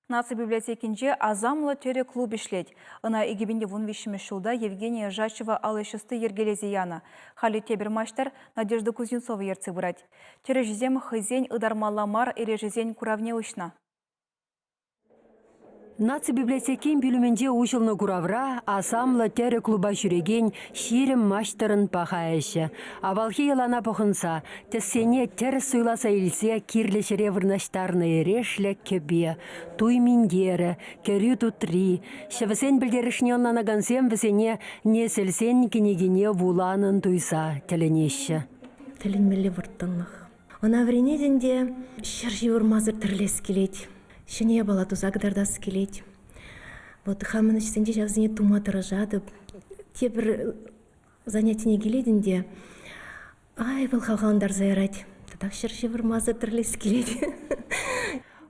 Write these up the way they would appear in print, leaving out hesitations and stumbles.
Наци библиотекинче «Асамлӑ тӗрӗ» клуб ӗҫлет. Ӑна 2013-мӗш ҫулта Евгения Жачева ал ӗҫ ӑсти йӗркелесе янӑ. Халӗ тепӗр маҫтӑр Надежда Кузнецова ертсе пырать. Тӗрӗҫӗсем хӑйсен ытармалла мар эрешӗсен куравне уҫнӑ. Наци библиотекин пӳлӗмӗнче уҫӑлнӑ куравра асамлӑ тӗрӗ клуба ҫӳрекен 20 маҫтӑрӑн паха ӗҫӗ. Авалхи йӑлана пӑхӑнса, тӗссене тӗрӗс суйласа илсе кирлӗ ҫӗре вырнаҫтарнӑ эрешлӗ кӗпе, туй минтерӗ, кӗрӳ тутри, ҫӗвӗсен пӗлтерӗшне ӑнланакансем вӗсене несӗлсен кӗнекине вуланӑн туйса тӗлӗнеҫҫӗ. Тӗлӗнмелле вӑрттӑнлӑх. Ӑна вӗренетӗн те ҫӗр ҫывӑрмасӑр тӗрлес килет, ҫӗнӗ япала туса кӑтартас килет. Вот хамӑн ӗҫсенче ҫавсене тума тӑрӑшатӑп. Тепӗр занятине килетӗн те ай вӑл хавхалантарса ярать. Татах ҫӗр ҫывӑрмасӑр тӗрлес килет.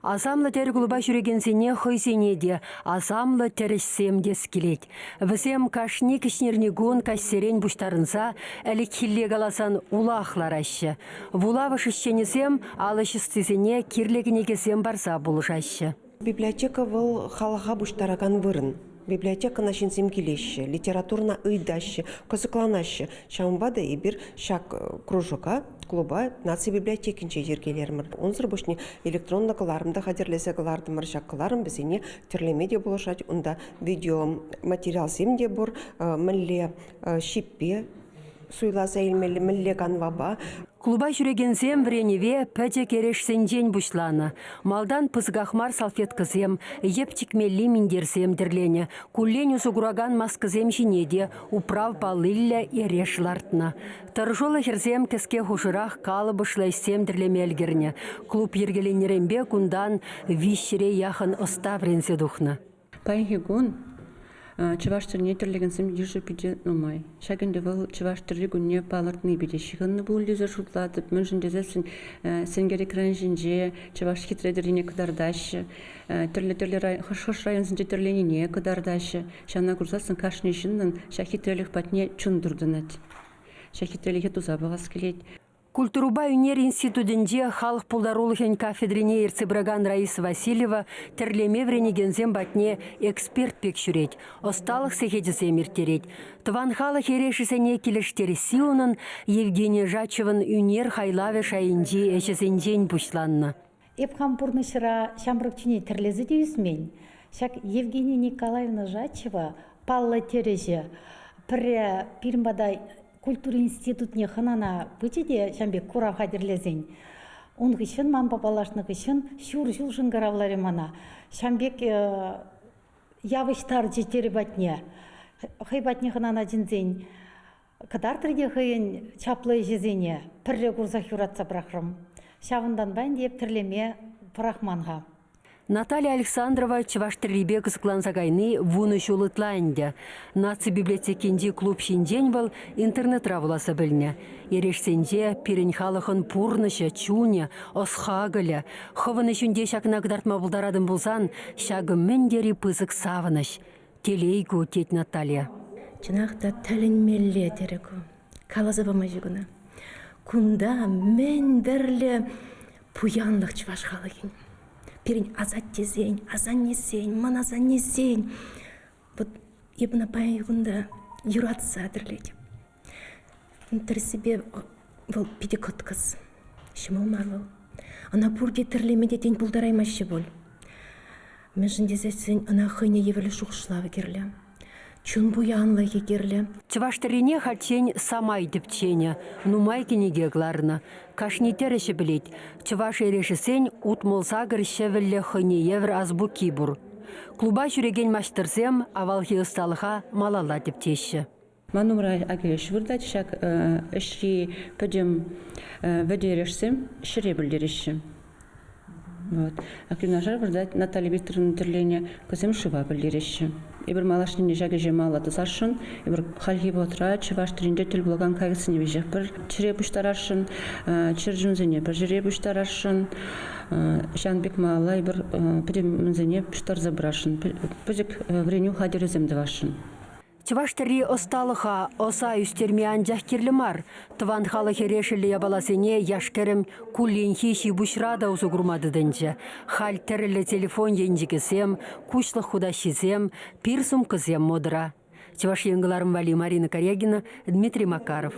Асамлӑ тӗрӗ клуба ҫӳрекенсене хӑйсене те асамлӑ тӗрӗҫсем тес килет. Вӗсем кашни кӗҫнерникун каҫсерен пуҫтарӑнса ӗлӗкхилле каласан улах лараҫҫӗ. Вулавӑш ӗҫченӗсем ал ӗҫ ӑстисене кирлӗ кӗнекесем парса пулӑшаҫҫӗ. Библиотека вӑл халӑха пуҫтаракан вырӑн. Библиотекӑна ҫынсем килеҫҫӗ, литературӑна ыйтаҫҫӗ, кӑсӑкланаҫҫӗ. Ҫавӑнпа та эпир ҫак кружока, клуба наци библиотекинче йӗркелерӗмӗр. Унсӑр пуҫне электронлӑ кӑларӑм та хатӗрлесе кӑлартӑмӑр. Ҫак кӑларӑм вӗсене тӗрлеме те пулӑшать. Унта видеоматериалсем те пур, мӗнле ҫиппе суйласа илмелле, мӗнле канвапа. Клуба ҫӳрекенсем вӗренӗве пӗчӗк эрешсенчен пуҫланӑ. Малтан пысӑках мар салфеткӑсем, йӗп чикмелли минтерсем тӗрленӗ. Куллен усӑ куракан маскӑсем ҫине те управ паллиллӗ эреш лартнӑ. Тӑрӑшуллӑ хӗрсем кӗске хушӑрах калӑпӑшлӑ ӗҫсем тӗрлеме ӗлкӗрнӗ. Клуб йӗркеленнӗренпе кунтан виҫҫӗре яхӑн ӑста вӗренсе тухнӑ. Паянхи кун чӑваш тӗррине тӗрлекенсем йышӗ питӗ нумай. Ҫак ӗнтӗ вӑл чӑваш тӗрри кунне палӑртни питӗ ҫыхӑннӑ пуль тесе шутлатӑп. Мӗншӗн тесессӗн сенкер экран ҫинче чӑваш хитре тӗррине кӑтартаҫҫӗ, тӗрлӗ-тӗрлӗ хӑш-хӑш районсенче тӗрленине кӑтартаҫҫӗ. Ҫавна курсассӑн кашни ҫыннӑн ҫак хитрелӗх патне чун туртӑнать. Ҫак хитрелӗхе туса пӑхас килет. Культурӑпа ӳнер институтӗнче халӑх пултарулӑхӗн кафедрине ертсе пыракан Раиса Васильева тӗрлеме вӗренекенсем патне эксперт пек ҫӳрет, ӑсталӑх сехечӗсем ирттерет. Тӑван халӑх эрешӗсене килӗштересси унӑн Евгения Жачевӑн ӳнер хайлавӗ шайӗнчи ӗҫӗсенчен пуҫланнӑ. Эп хам пурнӑҫра ҫамрӑк чухне тӗрлесе те ӳсмен. Ҫак Евгения Николаевна Жачева паллӑ тӗрӗҫӗ пӗрре пирӗн пата культура институтне хӑнана пычӗ те ҫавӑн пек курав хатӗрлесен. Ун хыҫҫӑн манпа паллашнӑ хыҫҫӑн ҫур ҫул шӑнкӑравларӗ мана. Ҫавӑн пек явӑҫтарчӗ тӗрӗ патне. Хӑй патне хӑнана чӗнсен кӑтартрӗ те хӑйӗн чаплӑ ӗҫӗсене. Пӗрре курсах юратса пӑрахрӑм. Ҫавӑнтанпа ӗнтӗ эп тӗрлеме пӑрахман-ха. Наталья Александрова чӑваш тӗррипе кӑсӑкланса кайни вунӑ ҫул ытла ӗнтӗ. Наци библиотекинчи клуб ҫинчен вӑл интернетра вуласа пӗлнӗ. Эрешсенче пирӗн халӑхӑн пурнӑҫӗ, чунӗ, ӑс-хакӑлӗ. Хӑвӑн ӗҫӳнте ҫакна кӑтартма пултаратӑн пулсан ҫакӑ мӗн тери пысӑк савӑнӑҫ. Телей ку, тет Наталья. Чӑнах та тӗлӗнмелле терӗ ку. Каласа пама ҫук ӑна. Кунта мӗн тӗрлӗ пуянлӑх чӑваш халӑхӗн. Пирӗн асаттесен, асаннесен, мӑн асаннесен. Вот эп ӑна паянхи кун та юратса тӗрлетӗп. Тӗрӗссипе вӑл питӗ кӑткӑс. Ҫӑмӑл мар вӑл. Ӑна пурте тӗрлеме те тен пултараймаҫҫӗ пуль. Мӗншӗн тесессӗн ӑна хӑйне евӗрлӗ шухӑшлав кирлӗ. Чун пуянлӑхӗ кирлӗ. Чӑваш тӗррине хальччен самай тӗпченӗ, нумай кӗнеке кӑларнӑ. Кашни тӗрӗҫӗ пӗлет, чӑваш эрешӗсен 68 ҫӗвӗллӗ хӑйне евӗр азбуки пур. Клуба ҫӳрекен маҫтӑрсем авалхи ӑсталӑха малалла тӗпчеҫҫӗ. Ман умра акӑ ӗҫ выртать. Ҫак ӗҫри пӗтӗм вӗтӗ эрешсем ҫӗре пӗлтереҫҫӗ. Вот. Ак юнашар выртать Наталья Викторовна тӗрленӗ кӑсем шыва пӗлтереҫҫӗ. Эпир малашне ҫак ӗҫе малалла тӑсасшӑн. Эпир хальхи вӑхӑтра чӑваш тӗрринче тӗл пулакан кайӑксене веҫех пӗр чӗре пуҫтарасшӑн, чӗр чунсене пӗр ҫӗре пуҫтарасшӑн. Ҫавӑн пек малалла эпир пӗтӗм мӗнсене пуҫтарса пырасшӑн, пӗчӗк вӗренӳ хатӗрӗсем тӑвасшӑн. Чӑваш тӗрри ӑсталӑха, ӑса ӳстерме анчах кирлӗ мар. Тӑван халӑх эрешӗллӗ япаласене яш-кӗрӗм кулленхи ҫи-пуҫра та усӑ курма тытӑнчӗ. Халь тӗрӗллӗ телефон енчӗкӗсем, куҫлӑх хутаҫҫисем, пир сумкӑсем модӑра. Чӑваш Ен кӑларӑм валли Марина Карягина, Дмитрий Макаров.